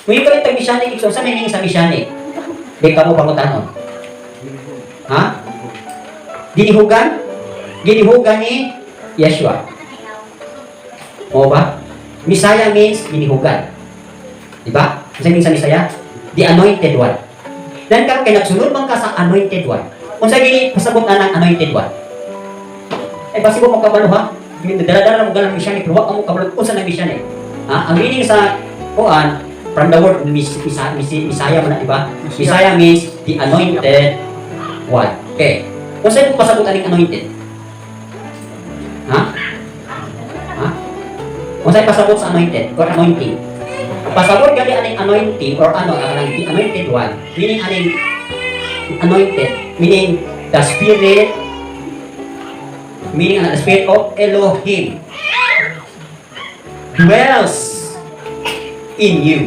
Kung ikaw yung messianic, so sa meaning sa messianic? Di ka mo pangutanon. Ha? Ginihugan? Ginihugan ni Yeshua. O ba? Messiah means ginihugan. Di ba? Unsa meaning sa Messiah? The anointed one. Dan karon kay nagsunod man ka sa anointed one. Unsa gini pasabot na ng anointed one? Eh, basi mo kabalo ha? Dala-dala mo ganang messianic, pero wa ka mo kabalo unsa nang messianic. Ha? Ang meaning sa kuan from the word Messiah man na, di ba? Messiah means the anointed one. Okay. Unsa mo pasabot aning anointed? Ha? Ha? Unsa pasabot sa anointed or anointing? Ang pasabot gali aning anointing or ano ang the anointed one, meaning aning anointed, meaning the spirit, meaning the spirit of Elohim dwells in you.